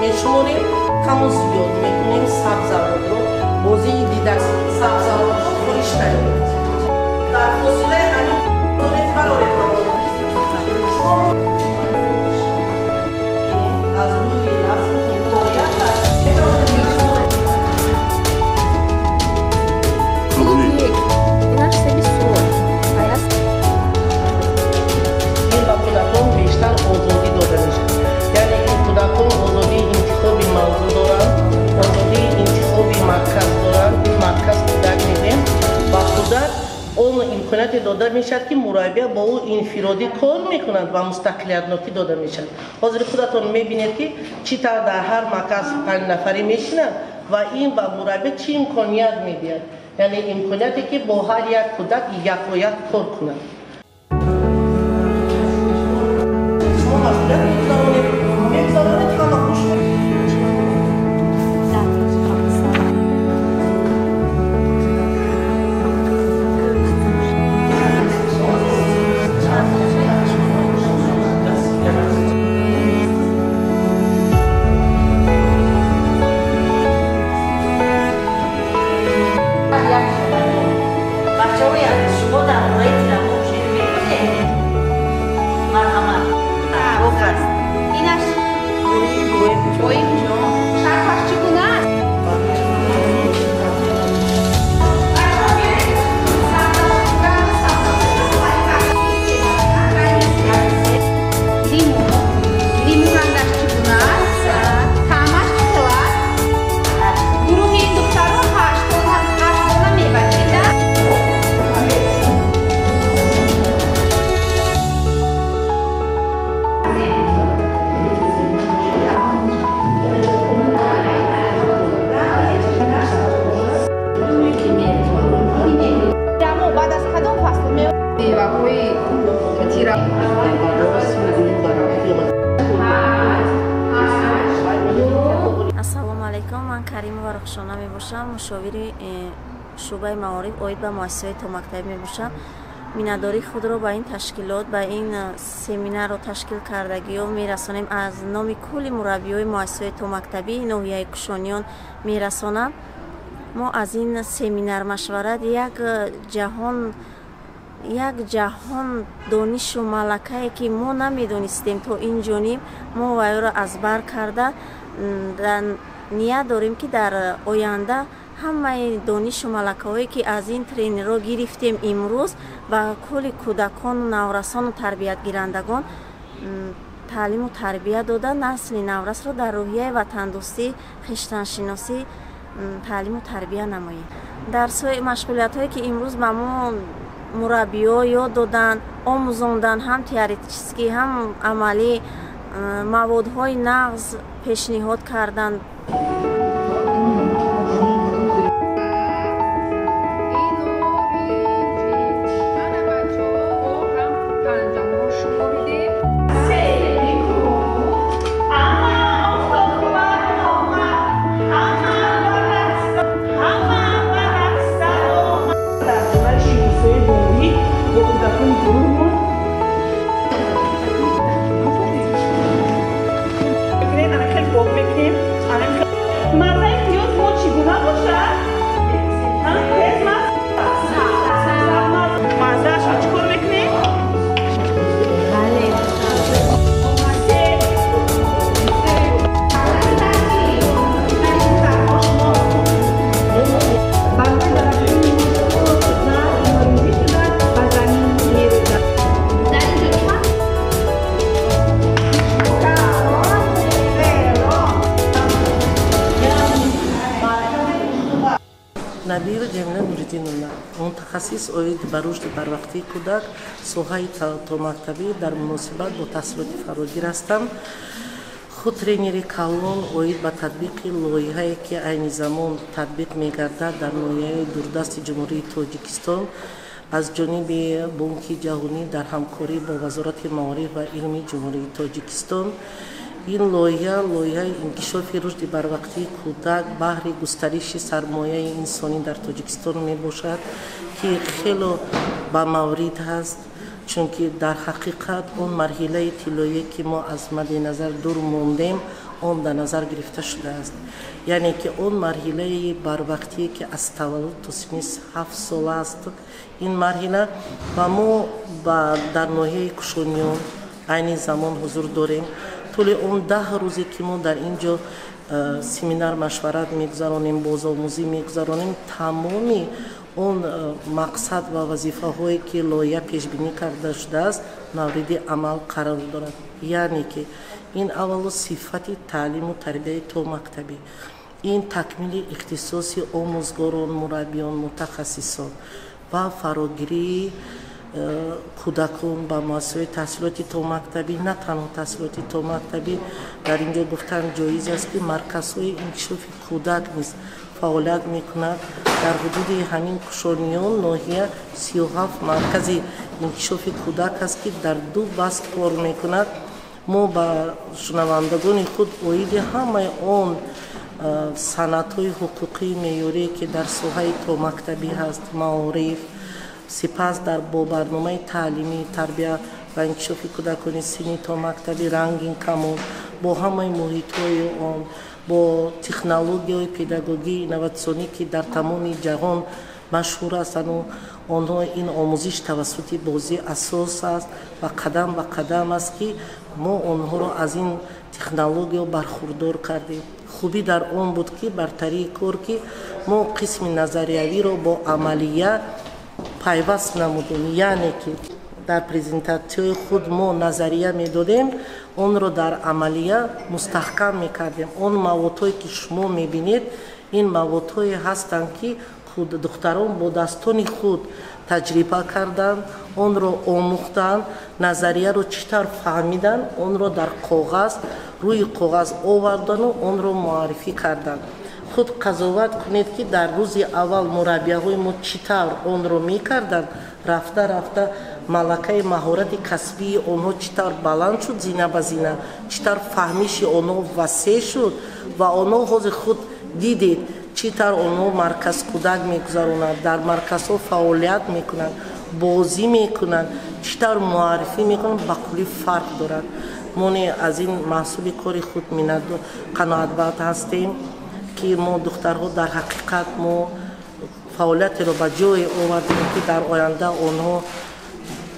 Мешуморем, каму зиёд мекунем сабзавотро, бозии дида сабзавотро хӯриш тайёр. Дар фосилаи ҳамин барорем аз рӯи расм ҳикоя. Ба кӯдакон бештар озодӣ дода мешавад, яъне ки кӯдакон озодии интихоби мавзӯъ доранд, озодии интихоби марказ доранд. Ин марказ кӯдак медиҳем ба кӯдак он имконияте дода мешавад, ки мураббия бо ӯ инфиродӣ кор мекунад ва мустақилиятнокӣ дода мешавад. Ҳозир худатон мебинед, ки чӣ тавр дар ҳар марказ 5 нафарӣ мешинад ва ин ба мураббия чӣ имконият медиҳад, яъне имконияте, ки бо ҳар як кӯдак якояк кор кунад. Шумо масъулият мегузаронед, мегузаронед, ҳама хуш. Бачаҳои азиз, шумо дар бораи тирамоҳ шеър мехонед? Марҳамат. Бофаст. Инаш ҷои. Шарфаш чӣ гуна аст? Лиму. Лиму рангаш чӣ гуна аст? Таъмаш чӣ хел аст? Гурӯҳи ин духтарон ҳаштона, ҳаштона мева чиданд. Тирамо баъд аз кадом фасл меояд? Меваҳои тира. Ассалому алайкум, ман Каримова Рухшона мебошам, мушовири шӯъбаи маориф оид ба муассисаҳои томактабӣ мебошам. Миннатдории худро ба ин ташкилот, ба ин семинарро ташкил кардагиҳо мерасонем. Аз номи кулли мураббиҳои муассисаҳои томактабии ноҳияи Кушониён мерасонам. Мо аз ин семинар машварат як ҷаҳон донишу малакае, ки мо намедонистем то ин ҷониб, мо вайро аз бар карда, ният дорем, ки дар оянда ҳамаи донишу малакаҳое, ки аз ин тренерҳо гирифтем, имрӯз ба кулли кӯдакону наврасону тарбиятгирандагон таълиму тарбия дода, насли наврасро дар рӯҳияи ватандӯстӣ, хештаншиносӣ таълиму тарбия намоем. Дарсҳои машғулиятҳое, ки имрӯз ба мо мураббиҳо ёд доданд, омӯзонданд, ҳам теоретически, ҳам амалӣ, маводҳои нағз пешниҳод карданд. Ана бачаҳо, бо ҳам панҷаҳоро шуморидем. Ҳама офтобмар омад, ҳама ба рақс, ҳама ба рақс даромад. Дар ҳунари шиносоӣ бо муҳит бо кӯдакони гурӯҳмон мекунем, ана хел боб мекунем, ана хел. Маззаи пиёз мо чӣ гуна бошад? Тез маззаашро чӣ кор мекунем? Барои дарахтони зард норинҷӣ шуда, ба замин мерезад. Дар ин ҷо чанд Набиева Ҷамила Нуриддиновна, мутахассис оид ба рушди барвақтии кӯдак, соҳаи томактабӣ дар муносибат бо таҳсилоти фарогир ҳастам. Худ тренери калон оид ба татбиқи лоиҳае, ки айни замон татбиқ мегардад дар ноҳияи дурдасти Ҷумҳурии Тоҷикистон аз ҷониби Бонки Ҷаҳонӣ дар ҳамкорӣ бо Вазорати маориф ва илми Ҷумҳурии Тоҷикистон. Ин лоиҳа лоиҳаи инкишофи рушди барвақтии кӯдак баҳри густариши сармояи инсонӣ дар Тоҷикистон мебошад, ки хело ба маврид ҳаст, чунки дар ҳақиқат он марҳилаи тиллоие, ки мо аз мадди назар дур мондем, Он дар назар гирифта шудааст, яъне ки он марҳилаи барвақтие, ки аз таваллуд то синни 7 сола аст ин марҳила. Ва мо дар ноҳияи Кушониён айни замон ҳузур дорем. Тӯли он 10 рӯзе, ки мо дар ин ҷо семинар машварат мегузаронем, бозомӯзӣ мегузаронем, тамоми он мақсад ва вазифаҳое, ки лоиҳа пешбинӣ карда шудааст, мавриди амал қарор дорад. Яъне ки ин аввалу сифати таълиму тарбияи томактабӣ, ин такмили ихтисоси омӯзгорон, мураббиён, мутахассисон ва фарогирии кӯдакон ба муассисаҳои таҳсилоти томактабӣ. На танҳо таҳсилоти томактабӣ, дар ин ҷо гуфтан ҷоиз аст, ки марказҳои инкишофи кӯдак низ фаъолият мекунад. Дар ҳудуди ҳамин Кушониён ноҳия 37 маркази инкишофи кӯдак аст, ки дар ду баст кор мекунад. Мо ба шунавандагони худ оиди ҳамаи он санадҳои ҳуқуқии меъёрие, ки дар соҳаи томактабӣ ҳаст, маориф, сипас дар бо барномаи таълимӣ, тарбия ва инкишофи кӯдакони синни томактабӣ «Рангин камон» бо ҳамаи муҳитҳои он, бо технологияҳои педагогии инноватсионӣ, ки дар тамоми ҷаҳон машҳур ҳастанду онҳо ин омӯзиш тавассути бозӣ асос аст ва қадам ба қадам аст, ки мо онҳоро аз ин технология бархурдор кардем. Хубӣ дар он буд, ки бартарии кор, ки мо қисми назариявиро бо амалия пайваст намудем, яъне ки дар презентатсияи худ мо назария медодем, онро дар амалия мустаҳкам мекардем. Он маводҳое, ки шумо мебинед, ин маводҳое ҳастанд, ки духтарон бо дастони худ таҷриба карданд, онро омӯхтанд, назарияро чӣ тавр фаҳмиданд, онро дар коғаз, рӯи коғаз овардану онро муаррифӣ карданд. Худ қазоват кунед, ки дар рӯзи аввал мураббияҳои мо чӣ тавр онро мекарданд, рафта рафта малакаи маҳорати касбии онҳо чӣ тавр баланд шуд, зина ба зина чӣ тавр фаҳмиши онҳо васеъ шуд. Ва онҳо ҳозир худ дидед, чӣ тавр онҳо марказ кӯдак мегузаронанд, дар марказҳо фаъолият мекунанд, бозӣ мекунанд, чӣ тавр муаррифӣ мекунанд, ба куллӣ фарқ дорад. Мо не аз ин маҳсули кори худ қаноатбанд ҳастем, ки мо духтарҳо дар ҳақиқат мо фаъолиятеро ба ҷое овардем, ки дар оянда онҳо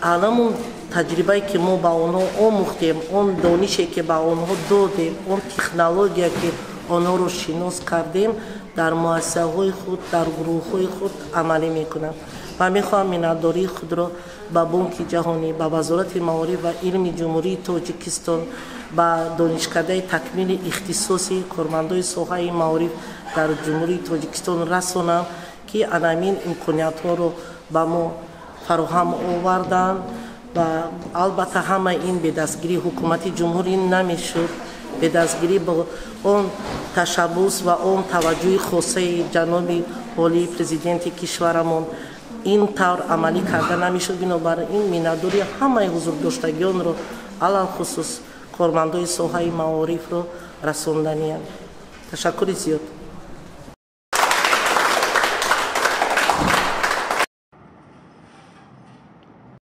анамун таҷрибае, ки мо ба онҳо омӯхтем, он донише, ки ба онҳо додем, он технология, ки онҳоро шинос кардем, дар муассисаҳои худ, дар гурӯҳҳои худ амалӣ мекунанд. Ва мехоҳам миннатдории худро ба Бонки ҷаҳонӣ, ба Вазорати маориф ва илми Ҷумҳурии Тоҷикистон, ба Донишкадаи такмили ихтисоси кормандои соҳаи маориф дар Ҷумҳурии Тоҷикистон расонам, ки анамин имкониятҳоро ба мо фароҳам оварданд. Ва албатта ҳамаи ин бе дастгирии ҳукумати ҷумҳурӣ намешуд, бе дастгирӣ бо он ташаббус ва он таваҷҷӯҳи хосаи ҷаноби олии Президенти кишварамон ин тавр амалӣ карда намешуд. Бинобар ин миннатдории ҳамаи ҳузурдоштагионро, алалхусус кормандои соҳаи маорифро расонданиям. Ташаккури зиёд.